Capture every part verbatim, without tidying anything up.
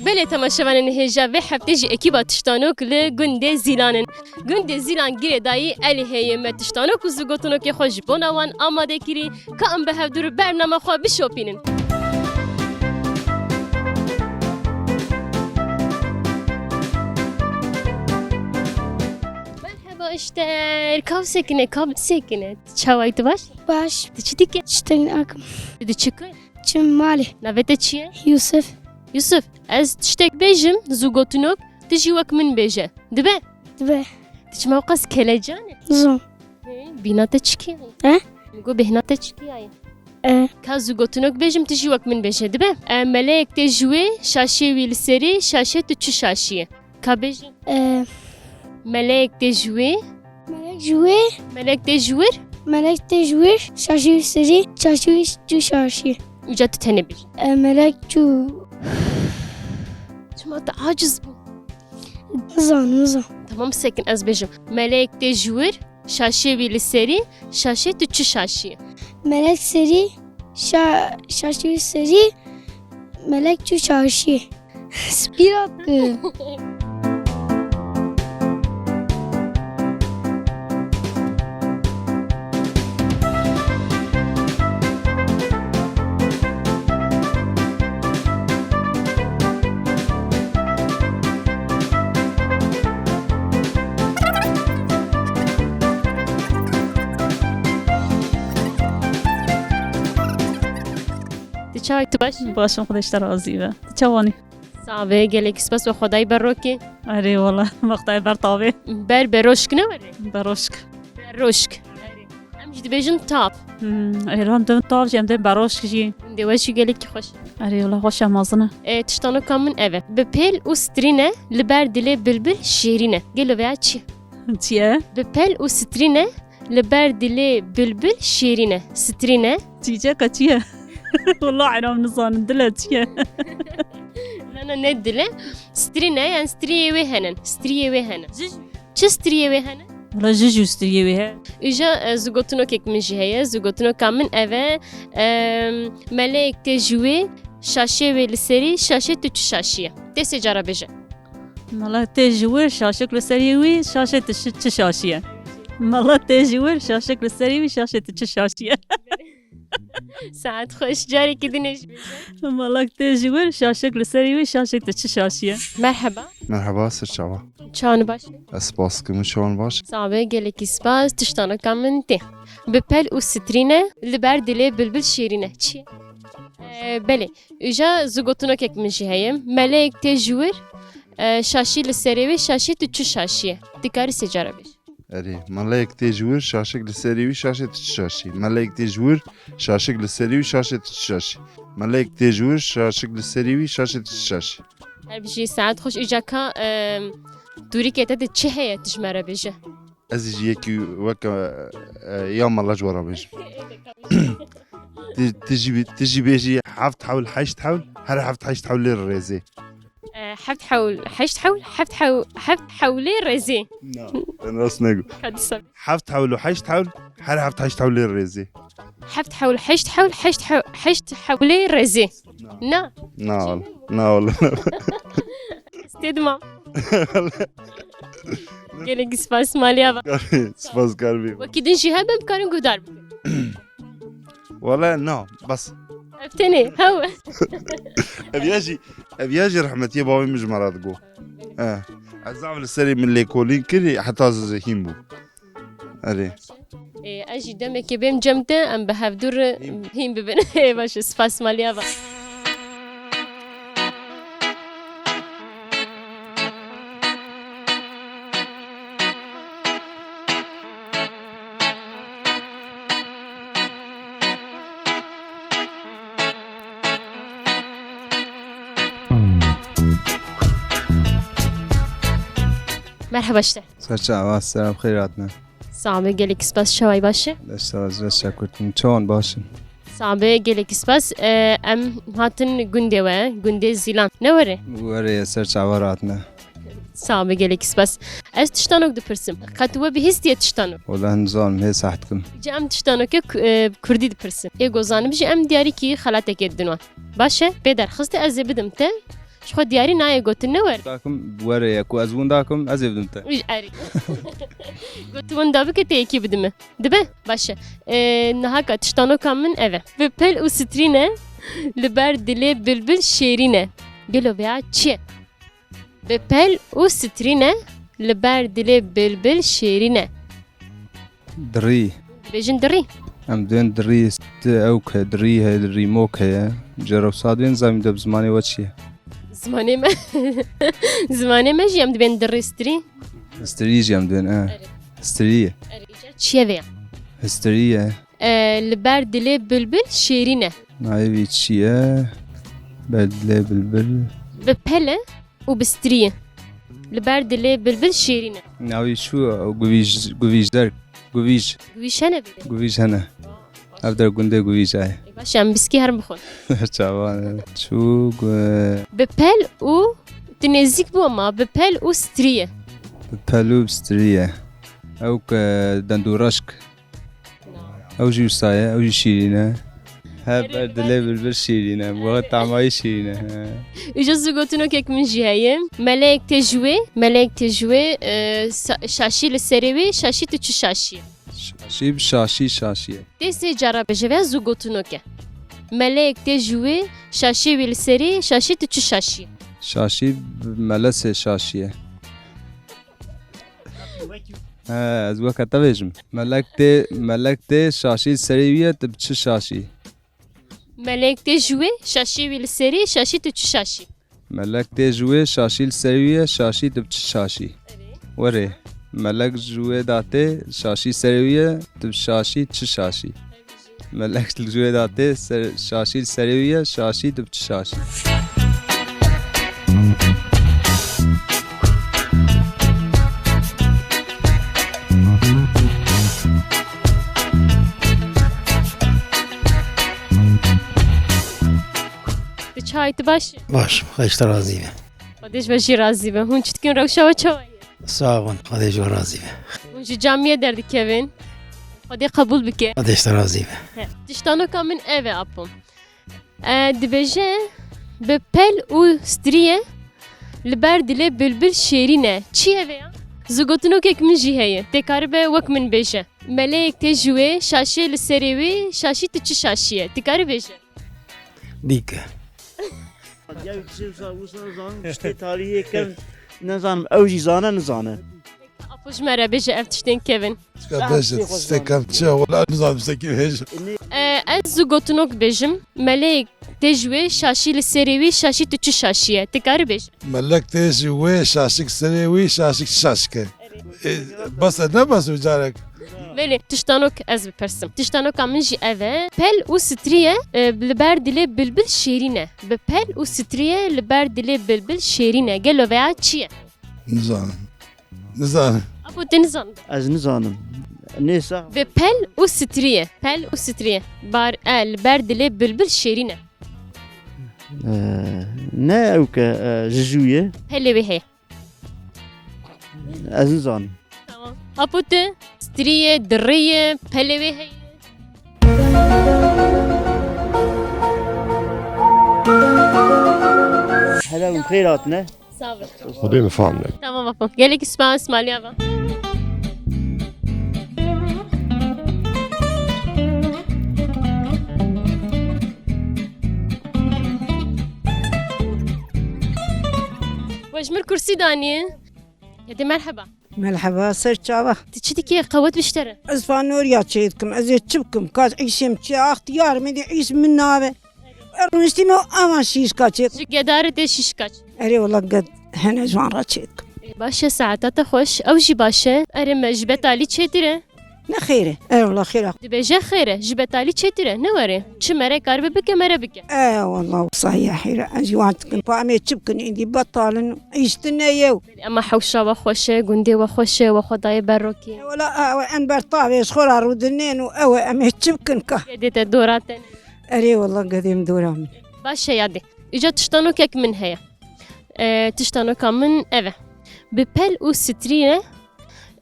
Belê temaşevanên hêja vê heftê jî ekîba Tiştanok li gundê Zîlan in. Gundê Zîlan girêdayî elî heye, me tiştanok û zûgotinokê xwe ji bona wan amade kirî, ka em bi hevdû bernama xwe bişopînin. Merheba Êşter, ka sekine, ka sekine. Çaway tu baş? Baş. Tu çi dike? Tiştek nakim. Tu çi kir? Çim malê. Navê te çi ye? Yusuf. Yusuf, ez tiştek bêjim, zûgotinok, tu jî wek min bêje. Dibe? Dibe. Tu çima wqas kelecan e? Zon. Hê, bîna te çikî ye? He? Min got bêhna te çikî ye? E. Ka zûgotinok bêjim, tu jî wek min bêje, dibe? E, meleyek tê ji wê, şaşê wî li serî, şaşê tu çi şaşî ye? Ka bêjî? E. Meleyek tê ji wê. Melek ji wê. Melek tê ji wir. Melek tê ji wir, şaşî wî serî, şaşî wî tu şaşî. Îca tu tenê bêjî. E, melek çû. Çima tu aciz bû? Nizanim, nizanim. Tamam, sekin ez bêjim. Melek tê ji wir, şaşê wî li serî, şaşê tu çi şaşî? Melek serî, şa-, şaşê wî serî, melek çû şaşî. Spî rakin. Tu çawa, tu baş? Başim, Xwedê ji te razî be. Tu çawanî? Sabe, gelekî spas, we xwedayî ber rokê. Erê wala, we xwedayî ber tavê. Ber beroşk ne were? Beroşk. Beroşk. Erê. Em jî dibêjin tav. Hmm, erê, em dibin tav jî, em dibin beroşk jî. Dê we jî gelekî xweş. Erê wala, xweş e, mezin e. E, tiştanoka min ev e. Bi pêl û strîne, li ber dilê bilbil şêrîn e. Gelo veya çi? Çi ye? Bi pel û strîne, li ber dilê bilbil şêrîn e. Strîne. Çîçeka çi ye? Wala, eram nizanim, dile çi ye? Na, na, ne dile. Strîne, yani striyê wê henen. Striyê wê henen. Çi striyê wê henen? Wala, jû jû striyê wê he. Îja, e, zûgotinokek min jî heye. Zûgotinoka min ev e. Em, meleyek tê ji wê, şaşê wê li serî, şaşê tu çi şaşî ye? Tê sê cara bêje. Mala tê ji wir, şaşik li serî wî, şaşê tu çi, çi şaşî ye? Mala tê ji wir, şaşik li serî wî, şaşê tu çi şaşî ye? Saet xweş, carekî din ê jî bêje. Mala tê ji wir, şaşik li serî wî, şaşê tu çi şaşî ye? Merheba. Merheba, ser çava. Çawan baş? Ez spas dikim, çawan baş? Sabe, gelekî spas, tiştanoka min tê. Bi pel û strîne, li ber dilê bilbil şêrîn e. Çi ye? Ee, belê. Îja zûgotinokek min jî heye. Meleyek tê ji wir, e, şaşî li serê wê, şaşê tu çi şaşî ye? Dikarî sê cara bêj. Erê, meleyek tê ji wir, şaşik li serê wî, şaşê tu çi şaşî? Meleyek tê ji wir, şaşik li serê wî, şaşê tu çi şaşî? Meleyek tê ji wir, şaşik li serê wî, şaşê tu çi şaşî? Her bijî, saet xweş. Îca ka, e, tûrîkê te de çi heye, tu ji me re bêje. Ez jî yekî weke, e, ya mala ji we re bêjim. Ti, ti jî bê-, ti jî bêjî heft hewl, heşt hewl, her heft heşt hewlê rêzê. E, heft hewl, heşt hewl, heft hew-, heft hewlê rêzê. Na, te rast negu. Ka dîsa. Heft hewl û heşt hewl, her heft heşt hewlê rêzê. Heft hewl, heşt hewl, heşt hew-, heşt hewlê rêzê. Na. Na. Na wala, na wala. Stêdima. Gelek spas, maliya va. Spas karbî. Wekî din jî hebe, em karin guhdar bikin. Wala na, bas. Ev tenê, hew. Ev ya jî, ev ya jî rehmetiyê bavê min ji me re digo. Eh. Ez zaf li serê min lêkolîn kirî, heta zizê hîn bû. Erê. Ê, ez jî demekê bêm cem te, em bi hevdû re hîn bibin. Ê, baş e, spas maliya va. Merheba işte. Ser çava, selam, xêr hatine. Sabe, gelek spas, çaway baş e? Beş spas, beş kurtin. Çawan baş in? Sabe, gelek spas. E, em hatin gundê we, gundê Zîlan. Ne were? Were ye, ser çava hatine. Sabe, gelek spas. Ez tiştanok dipirsim. Qet we bihîstiye tiştanok? Wela nizanim, hê seh dikim. Îca em tiştanokê ku-, e, kurdî dipirsin. Ê ku zanibî jî em diyarîkî xelatekê didin wan. Baş e, pê derxist e, ez ê bidim te. Ji xwe diyarî nayê gotin, ne were? Dakim, were ye ku ez winda kim, ez ê bidim te. Erê. Gotin winda bike, te yekî bidime. Dibe? Baş e. E, niha ka tiştanoka min ev e. Bi pel û strî ne, li ber dilê bilbil şêrîn e. Gelo vêya çi ye? Bi pel û strî ne, li ber dilê bilbil şêrîn e. Dirî. Dibêjin dirî. Em dibên dirî, st-, ewk heye, dirî heye, dirîmok heye. Cerewsa dibên zamî de bi zimanê we çi ye? Zimanê me, zimanê me jî em dibên dirî, strî. Strî jî em dibên, e. Erê. Strî ye. Erê, îca çi ye vê ya? Strî ye. E, li ber dilê bilbil şêrîn e. Navê wî çi ye? Ber dilê bilbil. Bi pel e û bi strî ye. Li ber dilê bilbil şêrîn e. Navê çû? Guvîj-, guvîjder, guvîj. Guvîj hene bê? Guvîj hene. Ev der gundê Guvîj e. Ê, baş e, em biskî herin bixwin. Çavan e. Çû gu- Bi pel û, tu nêzîk bû ama, bi pel û strî ye. Bi pel û bi strî ye. Ew ke dendûreşk. Ew jî wisa ye, ew jî şîrîn e. He, ber dilê bilbil şîrîn e. Bu tamayî şîrîn e. He. Îca zû gotinokek min jî heye. Meleyek tê ji wê, meleyek tê ji wê, e, sa-, şaşî li serê wê, şaşî tu çi şaşî ye? Şaşî bi şaşî şaşî ye. Tê sê cara bêje, vê zû gotinok e. Meleyek tê ji wê, şaşê wî li serê, şaşî tu çi şaşî ye? Şaşî bi melesê şaşî ye. He, ez weke te bêjim. Melek tê, melek tê şaşî li serê wî ye, tu bi çi şaşî? Melek tê ji wê, şaşê wî li serê, şaşî tu çi şaşî? Melek tê ji wê, şaşî li serê wî ye, şaşî tu bi çi şaşî? Erê. Werê. Melek ji wê de tê, şaşî serê wî ye, tu bi şaşî çi şaşî? Melek li cihê de tê, ser, şaşî li serê wî ye, şaşî tu bi çi şaşî? Tu çawa yî, tu baş î? Baş, Xwedê ji te razî be. Xwedê ji we jî razî be. Hûn çi dikin, rewşa we çawa ye? Sax bin, Xwedê ji we razî be. Hûn ji camiyê derdikevin. Xwedê qebûl bike. Xwedê ji te razî be. He. Tiştanoka min ev e, apo. E, dibêje, bi pel û striyê li ber dilê bilbil şêrîn e. Çi ye vê ya? Zû gotinokek min jî heye. Tê karibe wek min bêje. Meleyek tê ji wê, şaşê li serê wê, şaşî tu çi şaşî ye? Tu karî bêje. Dîke. Ya wisa, wisa zan, işte tarihê kevn, nizanim, ew jî zane, nizane. Apo ji me re bêje ev tiştên kevin. Çika bêje, tiştê kevn çi ye? Wela nizanim se kî bêje. E, ez zû gotinok bêjim. Meleyek tê ji wê, şaşî li serê wî, şaşî tu çi şaşî ye? Tu karî bêje. Melek tê ji wê, şaşik serê wî, şaşik çi şaşik e? E, bes e, ne bes e carek? Belê, tiştanok ez bipirsim. Tiştanoka min jî ev e. Pel û striyê, e, li ber dilê bilbil şêrîn e. Bi pel û striyê li ber dilê bilbil şêrîn e. Gelo veya çi ye? Nizanim. Nizanim. Apo, tu nizanim. Ez nizanim. Nêsa. Bi pel û striyê. Pel û striyê. Bar, e, li ber dilê bilbil şêrîn e. E, ne ew ke, e, ji jû ye? Pelê wê heye. Ez nizanim. Tamam. Apo tu, striyê, diriyê, pelê wê heye. Helal, xêr hatine. Sağ ol. Xwedê min fam ne. Tamam apo. Gelek spas, malî ava. We ji mir kursî daniye. Yedê merheba. Merheba, ser çava. Tu çi dikî, qewet biştere? Ez fanoriya çêdikim, ez ê çi bikim? Kaç îşê min çi, axtiyar min dê îş min nabe. Rûniştî me ava şîşka çêdikim. Ji gedarê tê şîşka çê. Erê wela ged hene ji wan re çêdikim. Baş e, saeta te xweş. Ew jî baş e. Erê me ji betalî çêtir e. Ne xêr e. E, wela xêr e. Dibêje xêr e, ji betalî çêtir e, ne were. Çi mere karibe bike, mere bike. E, wela wisa ye xêr e. Ez jî wan dikim. Pa em ê çi bikin, îndî betal in, îş tune ye. Ema hewşa we xweş e, gundê we xweş e, we xwe daye ber rokê. E, wela, e, ew en ber tavê ji xwe re rûdinên û ew e, em ê çi bikin ka? Gedê te dora te ne. Erê, wela gedê min dora min. Baş e yadê. Îca tiştanokek min heye. E, tiştanoka min ev e. Bi pel û strîne,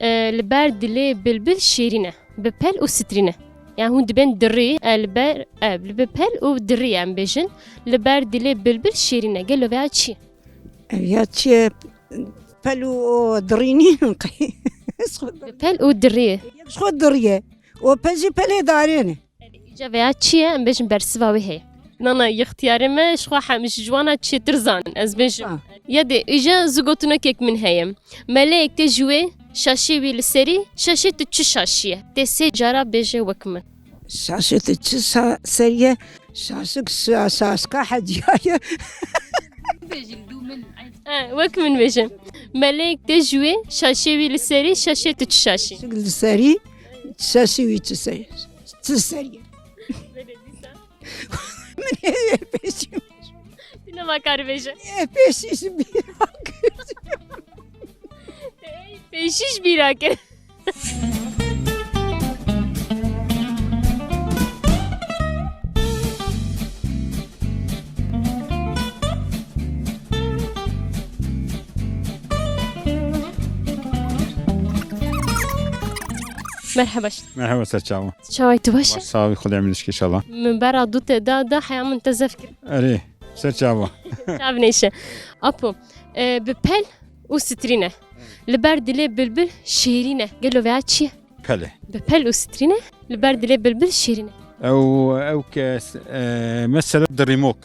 e, li ber dilê bilbil şêrîn e. Bi pel û strîne. Yani hûn dibên dirî, e, li ber, e, bi pel û dirî em bêjin. Li ber dilê bilbil şêrîn e. Gelo veya çi ye? Ev ya çi ye? Pel û o dirî nînin qey. Bi pel û dirî. Ji xwe dirî ye. O pe jî pelê darê ne. Îca veya çi ye? Em bêjin bersiva wê heye. Nana, ixtiyarê me ji xwe hem ji wana çêtir zanin. Ez bêjim. Ha. Ya dê, îca zû gotinokek min heye. Meleyek tê ji wê, şaşê wî li serî, şaşê tu çi şaşî ye? Tê sê cara bêje wek min. Şaşê tu çi şa-, serî ye? Şaşik şa-, şaşka heciya ye. E, wek min bêje. Meleyek tê ji wê, şaşê wî li serî, şaşê tu çi şaşî? Şaşik li serî, şaşê wî çi serî? Çi serî ye? Min ê pêşî. Tu nema kar bêje. Ê pêşî ji bîra kir. Ê pêşî ji bîra kir. Merhaba. Merhaba, ser çava. Çavay tu baş e? Baş, sağ ol, Xwedê emîn dişkî inşallah. Min bera du te da da heya min te zef kir. Erê, ser çava. Çav nêşe. Apo, e, bi pel û strîne. Li ber dilê bilbil şêrîn e. Gelo veya çi ye? Pelê. Bi pel û strîne. Li ber dilê bilbil şêrîn e. Ew, ew kes, e, mesela dirîmok.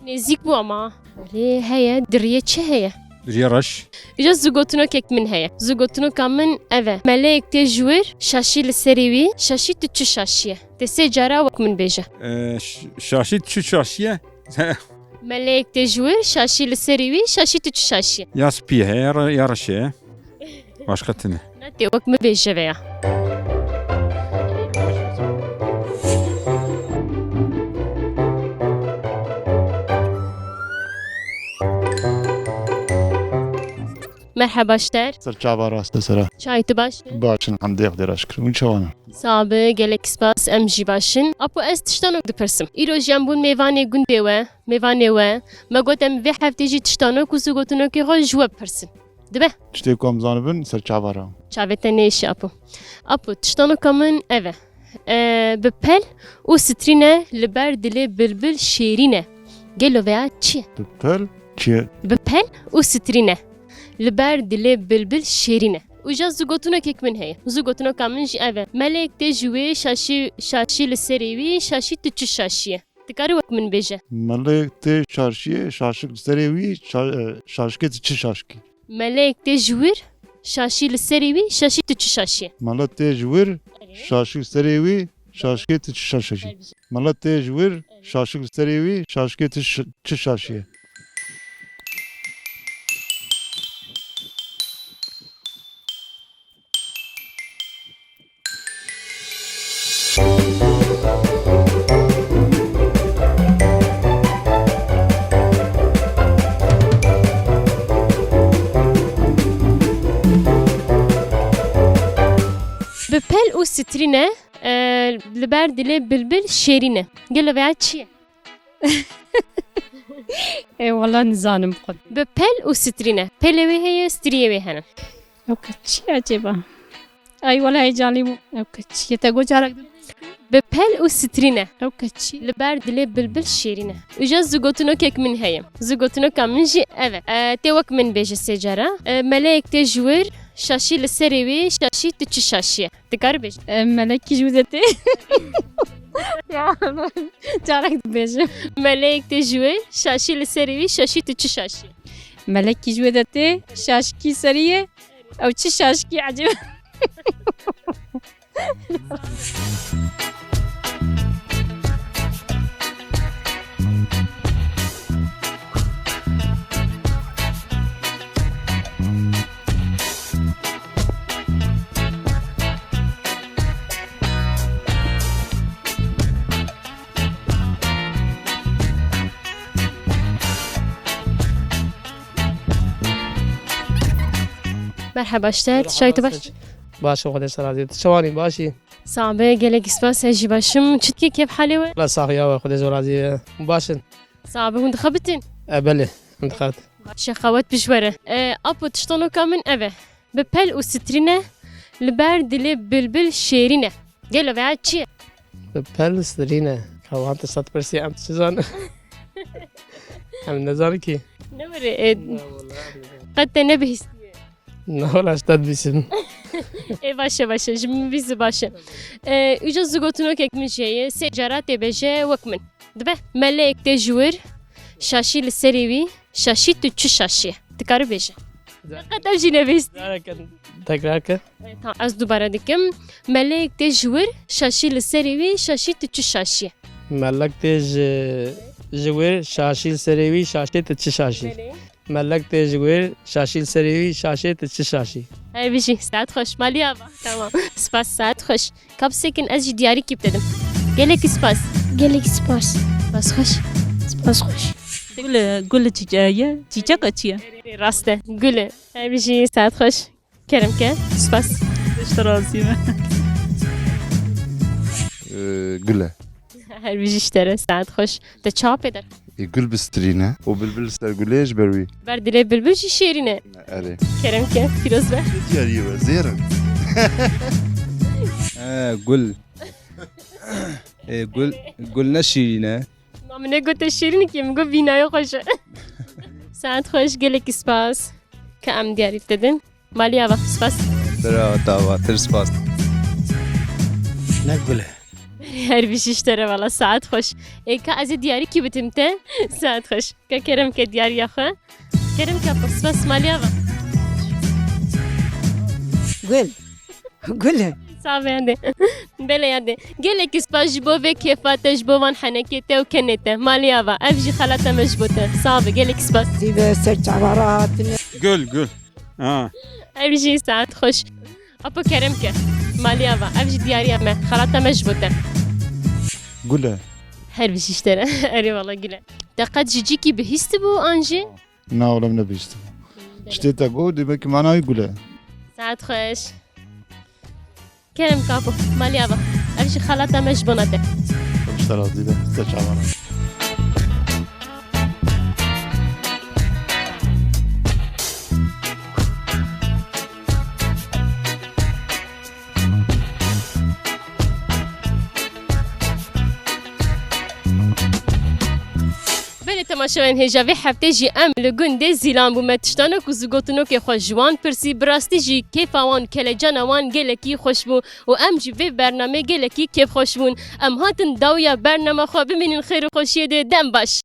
Nêzîk bû ama. Lê heye, diriyê çi heye? Diriyê reş. Îja zû gotinokek min heye. Zû gotinoka min ev e. Meleyek tê ji wir, şaşî li serê wî, şaşî tu çi şaşî ye? Tê sê cara wek min bêje. E, ş-, şaşî tu çi şaşî ye? Meleyek tê ji wir, şaşî li serê wî, şaşî tu çi şaşî ye? Ya spî heye, ya re-, ya reş heye. Başka tune. Ne tê wek min bêje veya. Merhaba ji te re. Ser çava rast e sera. Çay tu baş? Baş in, hemdê Xwedê re şikir. Hûn çawan in? Sabe, gelek spas, em jî baş in. Apo ez tiştanok dipirsim. Îro jî em bûn mêvanê gundê we, mêvanê we. Me got em vê heftê jî tiştanok û zû gotinokê xwe ji we bipirsin. Dibe? Tiştê ku em zanibin ser çava re. Çavê te nêşe apo. Apo, tiştanoka min ev e. E, bi pel û strîne li ber dilê bilbil şêrîn e. Gelo veya çi ye? Bi pel çi ye? Bi pel û strîne li ber dilê bilbil şêrîn e. Û ja zû gotinokek min heye. Zû gotinoka min jî ev e. Melek tê ji wê şaşî, şaşî li serê wî, şaşî tu çi şaşî ye? Dikarî wek min bêje. Melek tê şaşiyê, şaşik li serê wî, şa-, e, şaşikê tu çi şaşikî? Melek tê ji wir, şaşî li serê wî, şaşî tu çi şaşiyê? Melek tê ji wir, şaşik li serê wî, şaşikê tu çi şaşikî? Melek tê ji wir, şaşik li serê wî, şaşikê tu şi-, çi şaşiyê? Bi pel û strîne, e, li ber dilê bilbil şêrîn e. Gelo veya çi ye? Ê, wela nizanim xwe. Bi pel û strîne. Pelê wê heye, striyê wê hene. Ew ke çi ye acaba? Ay, wela heyecanlî bû. Ew ke çi ye? Te got carak din. Bi pel û strîne. Ew ke çi? Li ber dilê bilbil şêrîn e. Îja zû gotinokek min heye. Zû gotinoka min jî ev e. E, tê wek min bêje sê cara. E, meleyek tê ji wir, şaşî li serê wî, şaşî tu çi şaşî ye? Dikarî bêjî. E, melekî ji wî de tê. Ya, carek dibêjim. Meleyek tê ji wê, şaşî li serê wî, şaşî tu çi şaşî? Melekî ji wê de tê, şaşkî serî ye. Ew çi şaşkî ecêb. Merhaba, ji te re, çawa tu baş? Baş, Xwedê ser razî. Tu çawan î, baş î? Sabe, gelek spas, ez jî baş im. Çi dikî, kêf halê we? La saxiya we, Xwedê zor razî be. Baş in. Sabe, hûn dixebitin? E, belê, hûn dixebit. Şexawet bi ji we re. E, apo tiştanoka min ev e. Bi pel û strîne, li ber dilê bilbil şêrîn e. Gelo veya çi ye? Bi pel û strîne. Ka wan tişta dipirsî em çi zanin? Em nezanin kî. Ne were, e, Na wala. Qet te nebihîstiye. Na wala, ji te dibîsim. Ê, baş e, baş e. Ji min bihîstî baş e. E, îca zigotinokek min jê ye. Sê cara tê bêje wek min. Dibe, meleyek tê ji wir, şaşî li serê wî, şaşî tu çi şaşî ye? Dikare bêje. Qet ev jî nebihîst. Tekrar ke. E, tamam, ez dubare dikim. Meleyek tê ji wir, şaşî li serê wî, şaşî tu çi şaşî ye? Melek tê ji, ji wir, şaşî li serê wî, şaşê tu çi şaşî? Belê. Melek tê ji wir, şaşî li serê wî, şaşê tu çi şaşî? Her bijî, saet xweş. Malî ava. Tamam. Spas, saet xweş. Kapsekin ez jî diyarîkî bidedim. Gelekî spas. Gelek spas. Spas xweş. Spas xweş. Gul, gul çiçeği ye. Çiçek çi ye? Rast e. Gul e. Her bijî, saet xweş. Kerem ke. Spas. Ji te razî me. Ee, gul e. Her bijî ji te re, saet xweş. Te çawa pê der? Ê, gul bi strî ne û bilbil li ser gulê ji ber wî. Ber dilê bilbil jî şêrîn e. Erê. Kerem ke, pîroz be. Diyariyê we zêr in. He, gul. Ê, gul, gul ne şîrîn e. Ma min negote şêrîn kî, min got vînayê xweş e. Saet xweş, gelekî spas. Ke em diyarî te din. Malî ava, spas. Bira tava, tir spas. Ne gul e. Her bijî ji te re wala, saet xweş. Ê, ka ez ê diyarîkî bidim te, saet xweş. Ka kerem ke diyariya xwe. Kerem ke, spas, malî ava. Gul. Gul e. Sağ be yadê. Belê yadê. Gelekî spas ji bo vê kêfa te, ji bo van henekê te û kenê te. Malî ava. Ev jî xelata me ji bo te. Sağ be. Gelekî spas. Zîve ser çavara tine. Gul, gul. Ha. Ev jî saet xweş. Apo kerem ke. Malî ava. Ev jî diyariya me. Xelata me ji bo te. Gul e. Her bijî ji te re. Erê wala gul e. Te qet ji cîkî bihîstibû an jî? Na, oğlum ne bihîstibû. Belê. Ji tê te got, demek ki manayê gul e. Saet xweş. Kerem ke apo, malî ava. Ev jî xelata me ji bona te. Ji te razî be, te çawa ne? Belê temaşevanên hêja, vê heftê jî em li gundê Zîlan bûme. Tiştanek û zigotinokê xwe ji wan pirsî, bi rastî jî kêfa wan, kelecana wan gelekî xweş bû û em jî vê bernameyê gelekî kêfxweş bûn. Em hatin dawiya bernama xwe, bimînin xêr û xweşiyê de, dem baş.